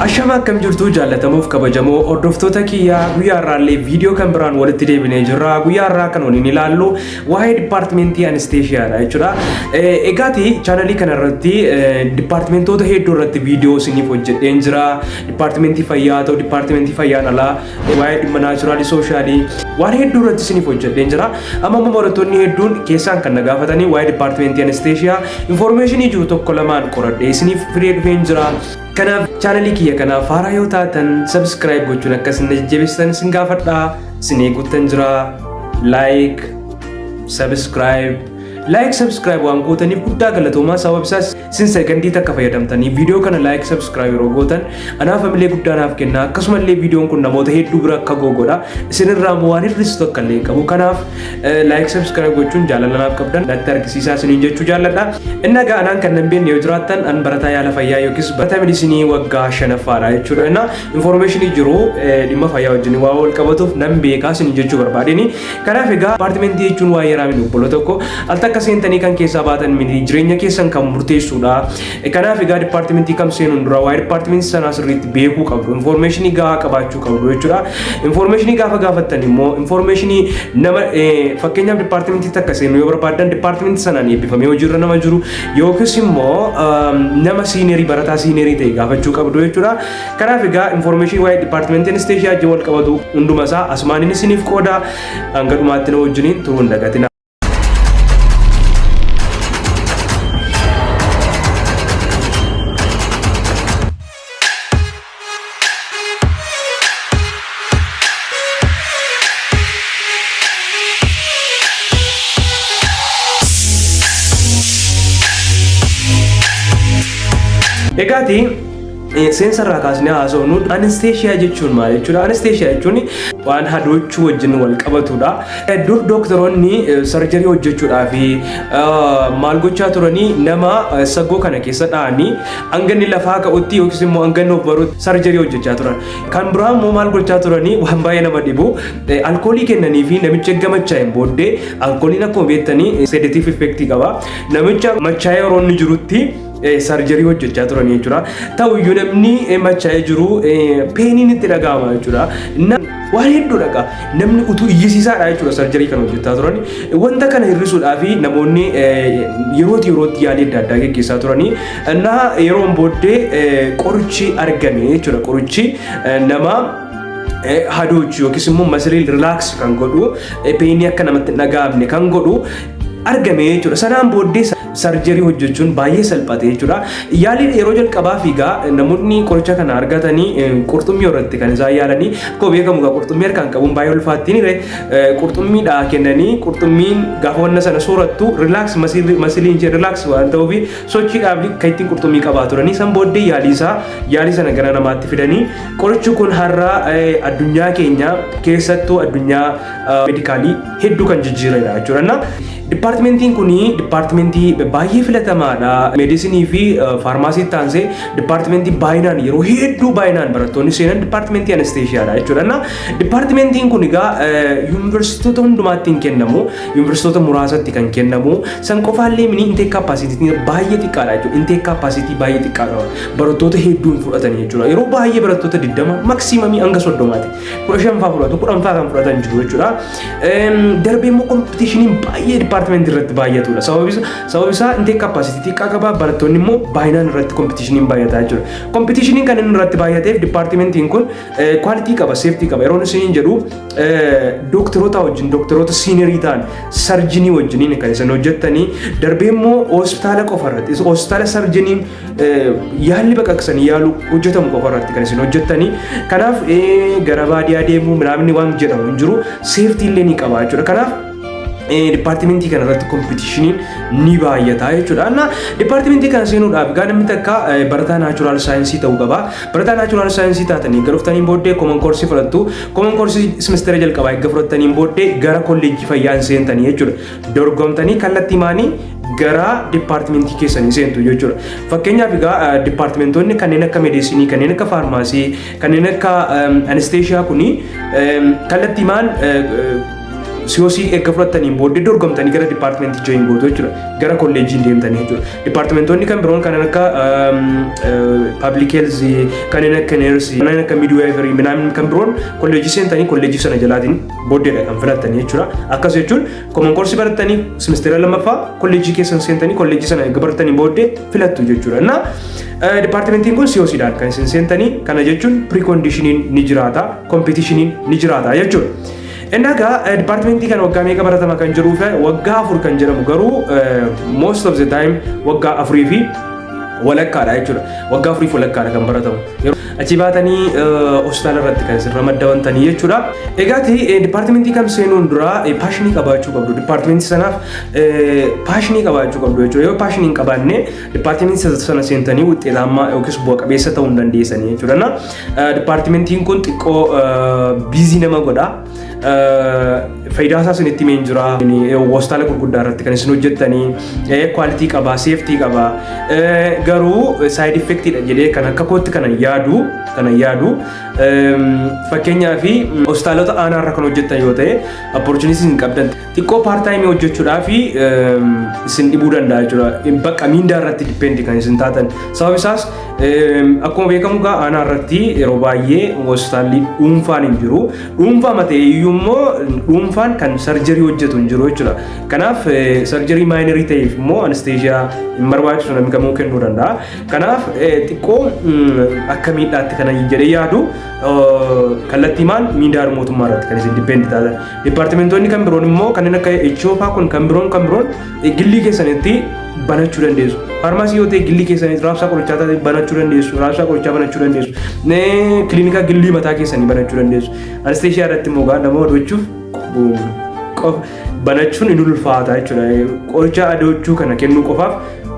Ashama, akkam jirtu jaallatamuuf kabajamoo hordoftoota kiyyaa? Guyyaa har'aallee viidiyoo kan biraan walitti deebinee jirra. Guyyaa har'aa kan waliin ilaallu waa'ee dipaartimentii anesteeshiyaadha jechuudha. Egaati chaanalii kana irratti dipaartimentoota hedduu irratti viidiyoo isiniif hojjedheen jira. Dipaartimentii fayyaa ta'u, dipaartimentii fayyaan alaa, waa'ee dhimma naachuraalii, sooshaali, waan hedduu irratti isiniif hojjedheen jira. Amma immoo barattoonni hedduun keessaan kan na gaafatanii waa'ee dipaartimentii anesteeshiyaa infoormeeshinii jiru tokko lamaan qoradhee isiniif fidee dhufeen jira. Kanaaf chaanalii kiyya kanaaf haaraa yoo taatan subscribe gochuun akka isin jajjabeessitan isin gaafadha. Isin eeguuttan jira. Like, subscribe, like, subscribe waan gootaniif guddaa galatoomaa. Sababa isaas isin sekondii takka fayyadamtanii viidiyoo kana like, subscribe yeroo gootan anaaf hamilee guddaa naaf kenna. Akkasumallee viidiyoon kun namoota hedduu bira akka godha. Isinirraa immoo waan hir'isu tokko illee hin qabu. Kanaaf like, subscribe gochuun jaalala naaf qabdan natti argisiisaa isiniin jechuu jaalladha. Inni egaa anaan kan nan beekne yoo jiraattan, an barataa yaala fayyaa yookiis barataa medisinii waggaa shanaffaadha jechuudha. Inni informationii jiru dhimma fayyaa wajjin waa wal qabatuuf nan beekaa isiniin jechuu barbaadeni. Kanaaf egaa dipaartimentii jechuun waa'ee raamini, obbolo tokko al takka seentanii kan keessaa baatan miti, jireenya keessan kan murteessuudha. Kanaaf egaa dipaartimentii kam seenuun dura waa'ee dipaartimentii sanaa sirriitti beekuu qabdu. Informationii gahaa qabaachuu qabdu jechuudha. Informationii gaafa gaafattan immoo informationii nama, fakkeenyaaf dipaartimentii takka seenuu yoo barbaaddan, dipaartimentii sanaan eebbifamee hojiirra nama jiru yookiis immoo nama senior, barataa senior ta'e gaafachuu qabdu jechuudha. Kanaaf egaa informationii waa'ee dipaartimentii anesteeshiyaa wajjin wal qabatu hunduma isaa asumaan isiniif qooda. Hanga dhumaatti na wajjiniin turuu hin dagatina. Egaati seensa irraa kaasnee haasofnu, anesteeshiyaa jechuun maal jechuudha? Anesteeshiyaa jechuun waan hadoochuu wajjin wal qabatudha. Dur doktoroonni surgery hojjechuudhaaf maal gochaa turanii? Nama saggoo kana keessa dha'anii hanga inni lafaa ka'utti yookiis immoo hanga inni of barutti surgery hojjechaa turan. Kan biraa immoo maal gochaa turanii? Waan baay'ee nama dhibu, alkoolii kennanii fi namicha machaa'een booddee, alkooliin akkuma beektanii sedative effect qaba. Namicha machaa'ee yeroo inni jirutti surgery hojjechaa turan jechuudha. Ta'uyyuu namni machaa'ee jiru painiin itti dhaga'ama jechuudha. Waan hedduu dhaqa. Namni utuu iyyisiisaadha jechuudha surgery kan hojjechaa turan. Wanta kana hir'isuudhaaf namoonni yerootti yerootti yaalii adda addaa geggeessaa turanii. Innaa yeroon booddee qorichi argame jechuudha. Qorichi nama hadoochu yookiis immoo muscle relax kan godhu, painii akka namatti hin dhaga'amne kan godhu argame jechuudha. Sanaan booddee surgery hojjechuun baay'ee salphate jechuudha. Yaaliin yeroo jalqabaa fiigaa namoonni qoricha kana argatanii qurxummii irratti kan isaan yaalanii. Akkuma beekamu egaa qurxummii harkaan qabuun baay'ee ulfaattiin qurxummiidha kennanii, qurxummiin gaafa wanna sana soorattu relax, muscleiin ishee relax waan ta'uuf sochiidhaaf kan ittiin qurxummii qabaa turanii. San booddee yaalii isaa, yaalii sana gara namaatti fidanii, qorichi kun har'a addunyaa keenya keessattuu addunyaa medicalii hedduu kan jijjiiredha jechuudha. Dipaartimentiin kun dipaartimentii baay'ee filatamaadha. Meedisinii fi faarmaasii taansee dipaartimentii baay'inaan, yeroo hedduu baay'inaan barattoonni seenan dipaartimentii anesteeshiyaadha jechuudha. Dipaartimentiin kun egaa yuunivarsiitota hundumaatti hin kennamu. Yuunivarsiitota muraasatti kan kennamu. San qofaallee mini, intake capacityn baay'ee xiqqaadha jechuudha. Intake capacity baay'ee xiqqaa qaba. Barattoota hedduu hin fudhatan jechuudha. Yeroo baay'ee barattoota 20, maximum hanga 30ti. 15 faa fudhatu, 10 faa kan fudhatan jiru jechuudha. Darbee immoo competitioniin baay'ee dipaartimentii irratti baay'atudha. Sababi isaa intake capacity xiqqaa qaba, barattoonni immoo baay'inaan irratti competitioniin baay'ataa jechuudha. Competitioniin kan inni irratti baay'ateef dipaartimentiin kun quality qaba, safety qaba. Yeroon isiniin jedhu dookteroota wajjin, dookteroota senior ta'an, surgeonii wajjiniin kan isin hojjettanii. Darbee immoo hospitaala qofa irratti, hospitaala surgeoniin yaalli baqaqsanii yaaluu hojjetamu qofa irratti kan isin hojjettanii. Kanaaf gara baadiyyaa deemuu minaamni waan jedhamu hin jiru, safety illee ni qaba jechuudha. Kanaaf dipaartimentii kana irratti competitioniin ni baay'ata jechuudha. Anna dipaartimentii kana seenuudhaaf egaa namni takka barataa natural science ta'uu qaba. Barataa natural science taatanii gara dhuftaniin booddee common course fudhattu. Common course semestera jalqabaa eegga fudhattaniin booddee gara kolleejjii fayyaa hin seentanii jechuudha. Dorgomtanii kallattii maanii gara dipaartimentii keessanii seentu jechuudha. Fakkeenyaaf egaa dipaartimentoonni kanneen akka meedisinii, kanneen akka faarmaasii, kanneen akka anesteeshiyaa kuni kallattii maan COC erga fudhattaniin booddee dorgomtanii gara dipaartimentii join gootu jechuudha. Gara kolleejjii deemtanii jechuudha. Dipaartimentoonni kan biroon kanneen akka public health, kanneen akka nurse, kanneen akka midwifery minaamin kan biroon kolleejjii seentanii kolleejjii sana jalaatiin booddeedha kan filattanii jechuudha. Akkas jechuun common course barattanii simistera lammaffaa kolleejjii keessan seentanii kolleejjii sana erga baratanii booddee filattu jechuudha. Na dipaartimentiin kun COCdhaan kan isin seentanii, kana jechuun preconditioning ni jiraata, competitioniin ni jiraata jechuudha. Inni egaa dipaartimentii kana waggaa meeqa baratama kan jedhuu fi waggaa 4 kan jedhamu, garuu most of the time waggaa afurii fi walakkaadha jechuudha. Waggaa afurii fi walakkaadha kan baratamu. Achi baatanii hospitaala irratti kan isin ramaddamtanii jechuudha. Egaati dipaartimentii kam seenuun dura passionii qabaachuu qabdu. Dipaartimentii sanaaf passionii qabaachuu qabdu jechuudha. Yoo passionii hin qabaanne dipaartimentii sana seentanii wuxxeetammaa yookiis bu'a qabeessa ta'uu hin dandeessanii jechuudha. Dipaartimentiin kun xiqqoo busy nama godha. Faayidaa isaa isinitti himeen jira. Hospitaala gurguddaa irratti kan isin hojjettanii, quality qaba, safety qaba. Garuu side effectiidha jedhee kan akka kootti kanan yaadu, fakkeenyaa fi hospitaalota aanaa irra kan hojjettan yoo ta'e, opportunity hin qabdan, xiqqoo part time hojjechuudhaa fi isin dhibuu danda'a jechuudha. Bakka miindaa irratti depend kan isin taatan. Sababni isaas akkuma beekamu gaa aanaa irratti yeroo baay'ee hospitaalli dhuunfaan hin jiru. Dhuunfaa ta'e iyyuu immoo dhuunfaan kan surgery hojjetu hin jiru jechuudha. Kanaaf surgery minorii ta'eef immoo anesthesia hin barbaachisu, namni kamuu kennuu danda'a. Kanaaf xiqqoo akka miidhaatti kana jedhee yaadu kallattii maal miindaa mootummaa irratti kan isin depend taatan. Dipaartimentoonni kan biroon immoo kanneen akka HO fa'aa kun kan biroon gillii keessanitti banachuu dandeessu. Faarmaasii yoo ta'e gillii keessanitti raabsaa qorichaa taate banachuu dandeessu. Raabsaa qorichaa banachuu dandeessu. Kiliinika gillii mataa keessanii banachuu dandeessu. Anesthesia irratti immoo gaa nama hojjechuuf qofa banachuun ni ulfaata jechuudha. Qoricha adoochuu kana kennuu qofaaf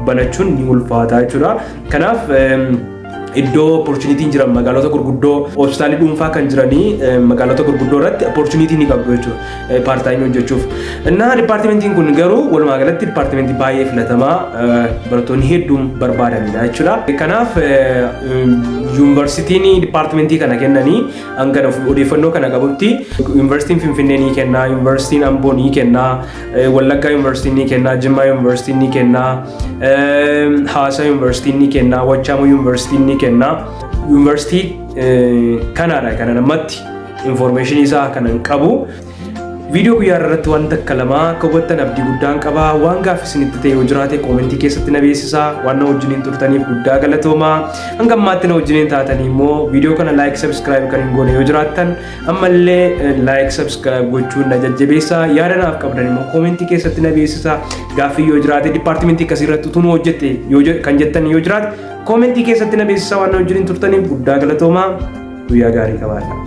banachuun ni ulfaata jechuudha. Kanaaf iddoo opportunityn jiran magaalota gurguddoo, hospitaalii dhuunfaa kan jiranii magaalota gurguddoo irratti opportunity ni qabdu jechuudha part time hojjechuuf. Innaa dipaartimentiin kun garuu walumaa galatti dipaartimentii baay'ee filatamaa barattoonni hedduun barbaadanidha jechuudha. Kanaaf yuunivarsiitiin dipaartimentii kana kennanii hanga odeeffannoo kana qabutti yuunivarsiitiin Finfinnee ni kenna, yuunivarsiitiin Amboo ni kenna, Wallaggaa yuunivarsiitiin ni kenna, Jimmaa yuunivarsiitiin ni kenna, Hawaasaa yuunivarsiitiin ni kenna, Wachaamo yuunivarsiitiin ni kenna. Yuunivarsiitii kanaadha kana namatti information isaa kanan qabu. Viidiyoo guyyaa irratti wanta akka lamaa akka hubattan abdii guddaan qaba. Waan gaaffii isinitti ta'e yoo jiraate commentii keessatti na beeksisaa. Waan na wajjiniin turtaniif guddaa galatoomaa. Hanga ammaatti na wajjiniin taatanii immoo viidiyoo kana like, subscribe kan hin goone yoo jiraattan ammallee like, subscribe gochuun na jajjabeessaa. Yaada naaf qabdan immoo commentii keessatti na beeksisaa. Gaaffii yoo jiraate, dipaartimentii akkasii irratti utuu nu hojjette kan jettan yoo jiraate commentii keessatti na beeksisaa. Waan na wajjiniin turtaniif guddaa galatoomaa. Guyyaa gaarii qabaadha.